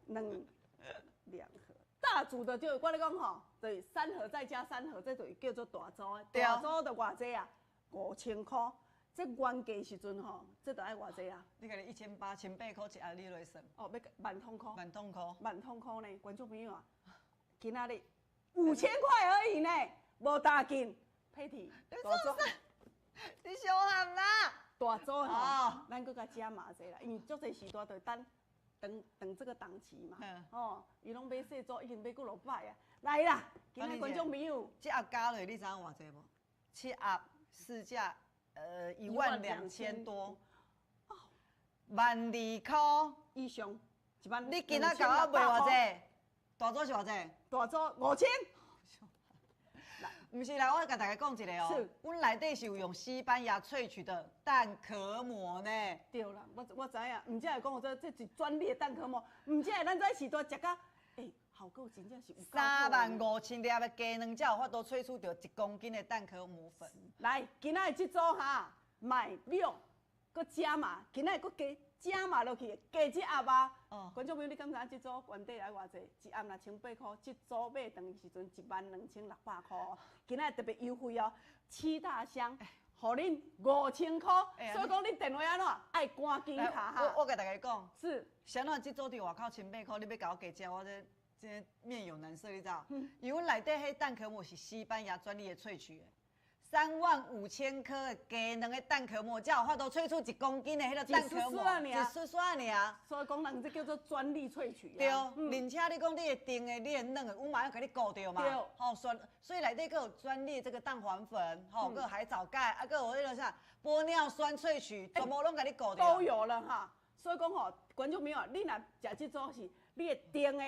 兩盒。大組的就我咧講吼，就是3盒再加3盒，這就叫做大組的。大組就偌濟啊？5000塊。這原價時陣吼，這就愛偌濟啊？你家己1800，1800塊一盒，你來算。哦，欲萬通箍。萬通箍。萬通箍呢？觀眾朋友啊，今仔日5000塊而已呢，無打緊。佩蒂，大組，你小喊啦。大組吼，咱閣共加碼者啦，因為足濟時代就等。等這個檔期嘛，哦，伊攏買細組，已經買幾落擺啊！來啦，今仔觀眾朋友，這盒加落你知影偌濟無？7盒市價12000多，12000塊以上，一萬。你今仔共我賣偌濟？大組是偌濟？大組5000。毋是啦，我共大家講一下哦。阮內底是有用西班牙萃取的蛋殼膜呢。對啦，我知影，毋只會講這是專利的蛋殼膜，毋只會咱這時代食甲，效果真正是有夠好。35000粒的雞卵才有法度萃取著1公斤的蛋殼膜粉。來，今仔日這組哈買6，閣加碼，今仔日閣加加碼落去，加這盒啊。觀眾朋友，你敢知影這組原底愛偌濟？一盒若1800塊，這組買轉去時陣12600塊。今仔日特別優惠哦，7大箱，予恁5000塊。所以講，你電話按怎？愛趕緊敲哈。我共大家講，是，啥物這組佇外口1800塊，你欲共我加食，我這面有難色，你知影？因為阮內底彼蛋殼膜是西班牙專利的萃取的。35000顆的雞卵的蛋殼膜，才有法度萃取1公斤的彼個蛋殼膜，一絲絲爾。所以講，人這叫做專利萃取。對，而且你講你會甜的，你會軟的，阮嘛要共你顧著嘛。對。吼，所以內底閣有專利這個蛋黃粉，吼，閣有海藻鈣，啊，閣有彼個啥玻尿酸萃取，全部攏共你顧著。都有了哈。所以講吼，觀眾朋友，你若食這組是，你會甜的、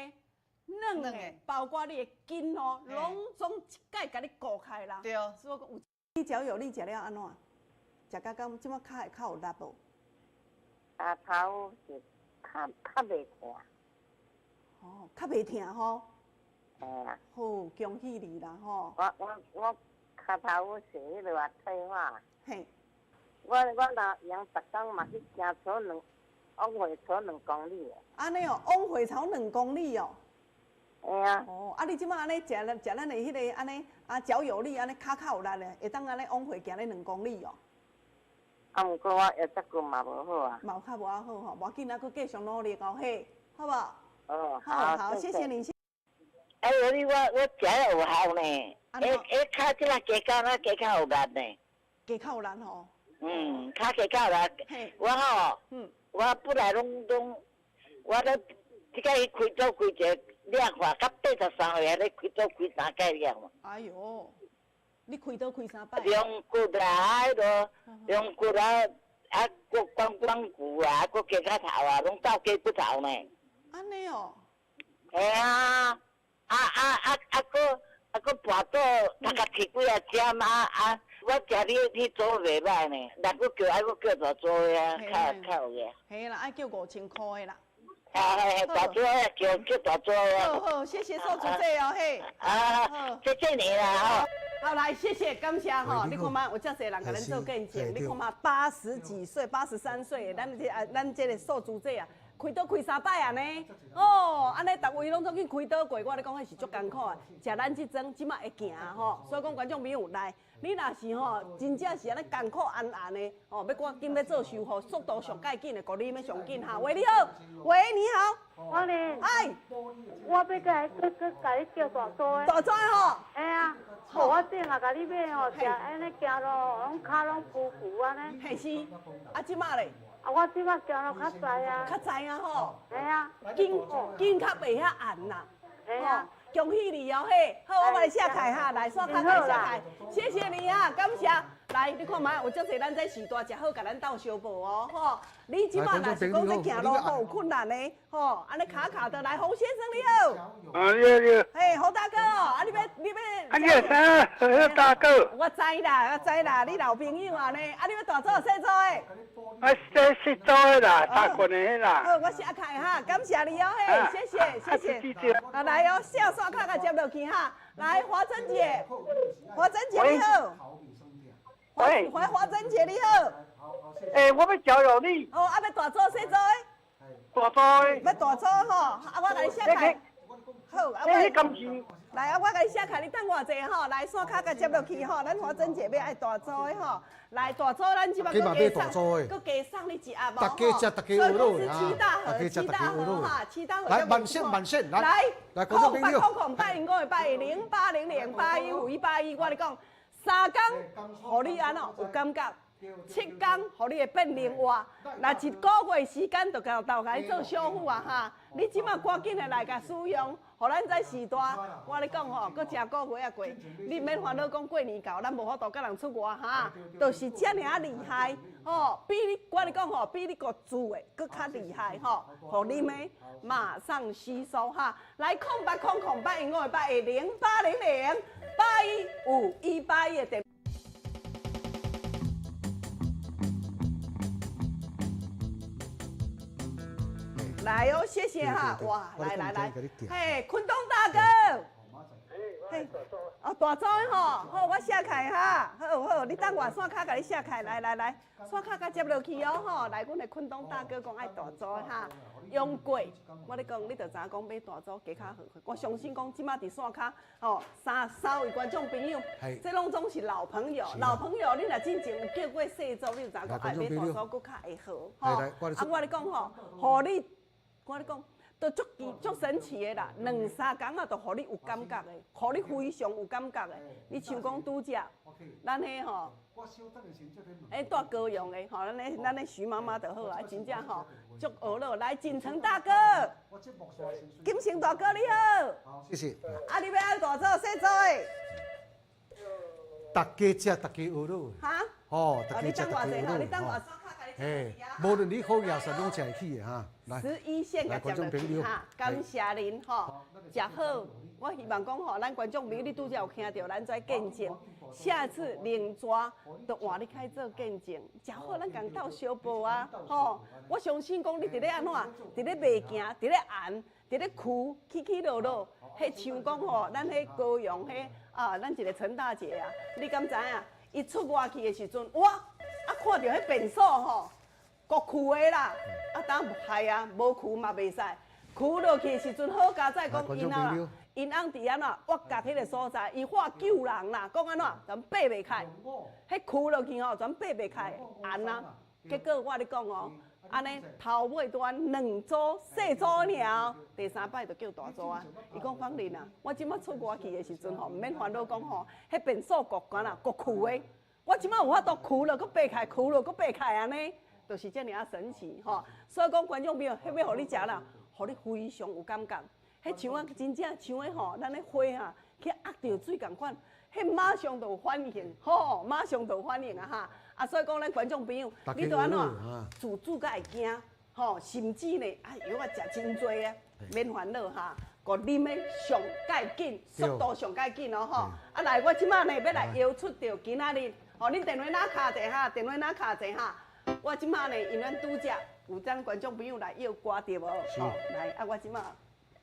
軟的，包括你的筋哦，攏總一概共你顧開啦。對。所以講有。你腳有力食了按怎？食甲敢這擺跤會較有力無？跤頭是較袂疼。哦，較袂疼吼。嘿啊。好，恭喜你啦吼！我跤頭是彼落啊退化。嘿。我若用逐工嘛去行草兩，往回草2公里。按呢哦，往回草2公里哦。嘿啊。哦，啊，你這擺按呢食咱的彼個按呢啊腳有力按呢跤較有力咧，會當按呢往回行咧2公里哦。啊，毋過我腰脊骨嘛無好啊。嘛較無好吼，無要緊啊，閣繼續努力哦，嘿，好無？哦，好，好，謝謝你。哎呦，你我食了有效呢，跤這擺加較那加較有力呢。加較有力吼。嗯，跤加較有力。我吼，我本來攏，我咧這個去開刀開一個兩塊，到83歲還咧開刀開3擺了嘛。哎喲，你開刀開3擺？龍骨啦，彼落龍骨啊，啊，閣關關骨啊，閣雞腳頭啊，攏鬥雞骨頭呢。按呢哦。嘿啊，閣跋倒，頭殼起幾啊針啊！我食你組袂歹呢，若閣叫愛閣叫大組的啊，較有個。嘿啦，愛叫5000塊的啦。啊，大組的叫大組的。好好，謝謝宋主席哦，嘿。啊，謝謝你啦，吼。好，来，谢谢，感谢吼。你看嘛，有遮济人共咱做见证。你看嘛，80几岁，83岁，咱这个素珠姐啊，开刀开三摆啊呢。哦，按呢，逐位拢总去开刀过，我咧讲，彼是足艰苦的。食咱这庄，这马会行吼。所以讲，观众朋友来，你若是吼，真正是按呢艰苦安安的吼，欲赶紧欲做修复，速度上盖紧的，顾你欲上紧哈。喂，你好，喂，你好。我呢？哎，我欲共你阁共你叫大组的。大组的吼。嘿啊，我顶也共你买吼，食按呢行路，拢跤拢浮浮按呢。嘿是，啊这马咧？啊，我这马行路较知啊。较知啊吼。嘿啊。肩肩较袂遐按啦。嘿啊。恭喜你哦嘿，好，我帮你写开哈，来，刷卡来写开，谢谢你啊，感谢。来，你看觅，有遮济咱这时代，食好，共咱斗相报哦，吼。你这马若是讲咧行路吼有困难的，吼，按呢卡卡的，来，洪先生你好。啊，你好，你好。嘿，洪大哥哦，啊，你欲，啊，你会啥？洪大哥。我知啦，我知啦，你老朋友啊呢，啊，你欲大组细组的？啊，细细组的啦，大群的啦。好，我写开哈，感谢你哦，嘿，谢谢，谢谢。啊，来哦，下刷卡共接落去哈。来，华珍姐，华珍姐你好。喂，华华珍姐你好。欸，我欲招摇你。哦，啊，欲大组细组的？大组的。欲大组吼，啊，我共你写开。好，啊，我。来啊，我共你写开，你等偌济吼，来，线卡共接落去吼，咱华珍姐欲爱大组的吼，来大组，咱这摆阁加送，阁加送你一盒哦。大家食，大家学落啊。七大盒，七大盒哈，七大盒。来，满线满线，来。来，空八空空八零五八零八零零八一五一八一，我咧讲，三工予你按怎有感觉，七工予你会变灵活，若一个月时间就够斗共你做修复啊哈！你这马赶紧的来共使用，予咱这时代，我咧讲吼，阁诚个月仔过，你免烦恼讲过年到，咱无法度佮人出外哈，就是遮尔仔厉害吼，比你我咧讲吼，比你阁煮的阁较厉害吼，予你们马上吸收哈！来空八空空八零五八零八零零八一五一八一的电。来哦，谢谢哈，哇，来来来，嘿，坤东大哥，嘿，哦，大组的吼，好，我写开哈，好好，你等我线卡共你写开，来来来，线卡共接落去哦吼，来，阮的坤东大哥讲爱大组的哈，用过，我咧讲，你就知影讲买大组加较好，我相信讲这马伫线跤吼，三三位观众朋友，这拢总是老朋友，老朋友，你若进前有叫过细组，你就知影讲爱买大组阁较会好，吼，啊，我咧讲吼，予你。我咧讲，都足奇足神奇的啦，两三工啊，就予你有感觉的，予你非常有感觉的。你像讲拄则，咱彼吼，欸，住高雄的吼，咱彼徐妈妈就好啊，真正吼足学乐。来，锦城大哥，金城大哥你好，谢谢。啊，你欲按大组细组的？大家食，大家学乐。哈？哦，大家食，大家学乐。嘿，无论你好野啥，拢食会起的哈。来， 11线共接落去哈，感谢您吼，食好。我希望讲吼，咱观众朋友你拄才有听著，咱做见证。下次灵蛇就换你开做见证，食好咱共斗相报啊吼。我相信讲你伫咧按怎，伫咧袂行，伫咧按，伫咧跍，起起落落，彼像讲吼，咱彼高雄彼啊，咱一个陈大姐啊，你敢知影？伊出外去的时阵，哇！啊，看著彼便所吼，阁跍的啦，啊，当害啊，无跍嘛袂使，跍落去的时阵，好佳哉讲𪜶啊，𪜶翁伫按怎挖角彼个所在，伊化救人啦，讲按怎，全爬袂开，彼跍落去吼，全爬袂开，按啊，结果我咧讲哦，按呢头尾拄按两组细组尔，第三摆就叫大组啊。伊讲芳玲啊，我这马出外去的时阵吼，毋免烦恼讲吼，彼便所阁干啦，阁跍的。我这马有法度跍了，阁爬起来，跍了，阁爬起来，按呢，就是遮尔仔神奇吼。所以讲，观众朋友，彼欲予你食啦，予你非常有感觉。彼像啊，真正像彼吼，咱彼花啊，去压著水仝款，彼马上就有反应，吼，马上就有反应啊哈。啊，所以讲咱观众朋友，你著按怎煮煮甲会惊，吼，甚至呢，啊药仔食真济啊，免烦恼哈。阁啉的上盖紧，速度上盖紧哦吼。啊来，我这马呢欲来邀出著今仔日。吼，恁电话哪敲者哈？电话哪敲者哈？我这马呢，因为咱拄才有咱观众朋友来邀歌对无？吼，来啊，我这马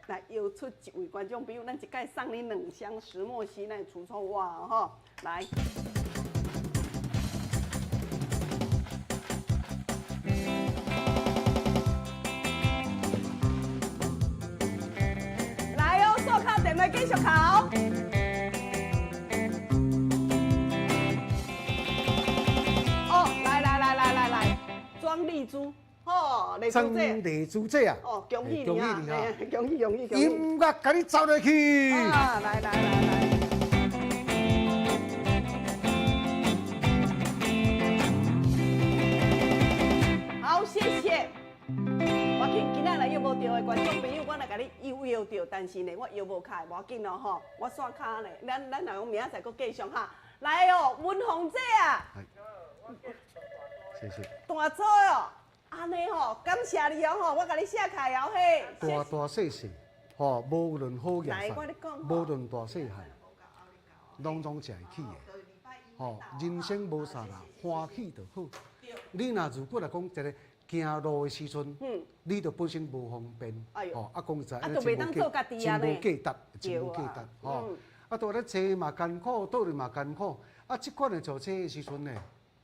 来邀出一位观众朋友，咱一摆送你两箱石墨烯，咱除臭袜吼。來。來哦，刷卡電話繼續敲。哦，來來來來來來，莊麗珠，哦，麗珠姐，莊麗珠姐啊，哦，恭喜你啊，恭喜恭喜恭喜！音樂共你走落去。啊，來來來來。好，謝謝。我今今仔來約無著的觀眾朋友，我來共你邀約著，但是呢，我約無開，無要緊咯吼，我刷卡呢，咱咱若講明仔載閣繼續哈。來哦，文鳳姐啊，謝謝。大组哦，按呢吼，感謝你哦吼，我共你寫開哦嘿。大大細細，吼，無論好野細，無論大細漢，攏總食會起的。吼，人生無啥啦，歡喜就好。你若如果來講一個行路的時陣，你就本身無方便，吼，啊講實在，真無價，真無價值，真無價值，吼。啊，蹛咧坐嘛艱苦，倒咧嘛艱苦，啊，這款的坐車的時陣呢，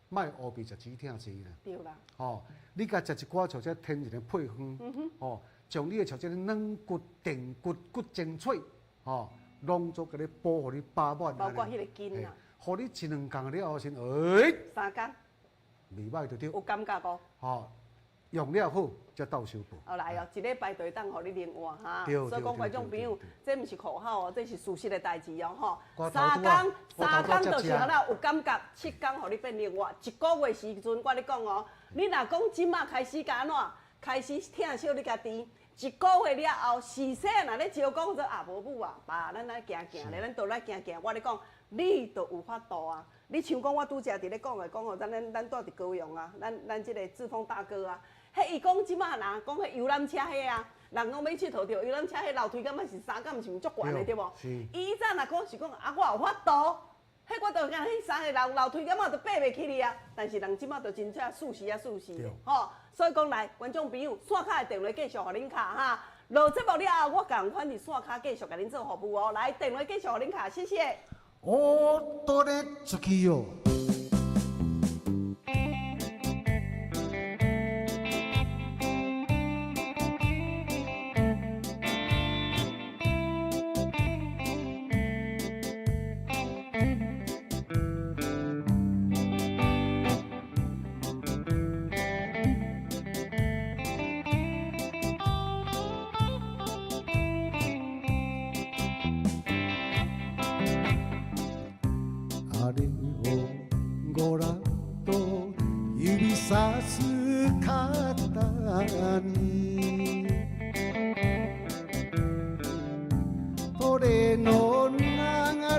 莫烏白食止痛劑啦。對啦。吼，你共食一寡像這天然的配方，吼，將你的像這個軟骨、電骨、骨精粹，吼，攏總共你補，予你飽滿。包括彼個筋啊。予你一兩工了後先，欸，三工。袂歹就對。有感覺無？吼。用了好，才鬥相報。哦來哦，一禮拜就會當予你靈活哈。所以講觀眾朋友，這毋是口號哦，這是事實的代誌哦吼。三工，三工就是予咱有感覺，七工予你變靈活。一個月時陣，我咧講哦，你若講這馬開始共按怎，開始疼惜你家己，一個月了後，時勢若咧招講說啊無母啊，爸，咱來行行咧，咱倒來行行，我咧講，你就有法度啊。你像講我拄才佇咧講的，講哦，咱咱咱住佇高雄啊，咱咱這個志峰大哥啊。彼伊講這馬人講彼遊覽車彼啊，人攏欲𨑨迌著遊覽車彼樓梯，感覺是三工毋是足懸的對無？伊以前若講是講啊，我有法度，彼我就共彼三個樓樓梯，感覺都爬袂起去啊。但是人這馬就真正事實啊事實，吼。所以講來，觀眾朋友，線跤的電話繼續予恁敲哈。落節目了後，我仝款佇線跤繼續共恁做服務哦。來，電話繼續予恁敲，謝謝。我倒咧出去哦。あれをごらんと指さす方にトレの流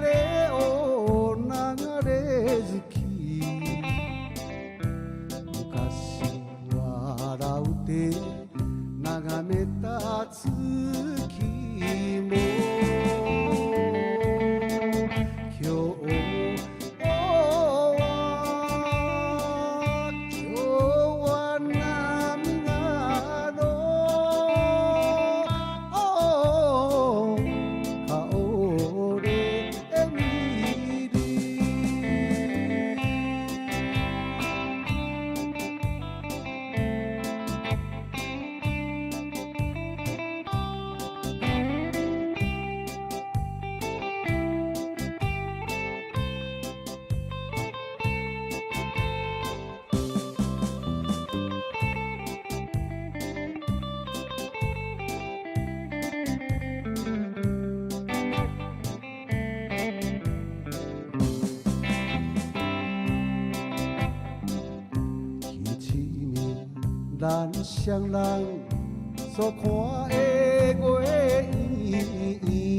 れを流れ月昔笑うて眺めた月も今日は今日は涙の顔で見る。彼暝咱双人所看的月圆。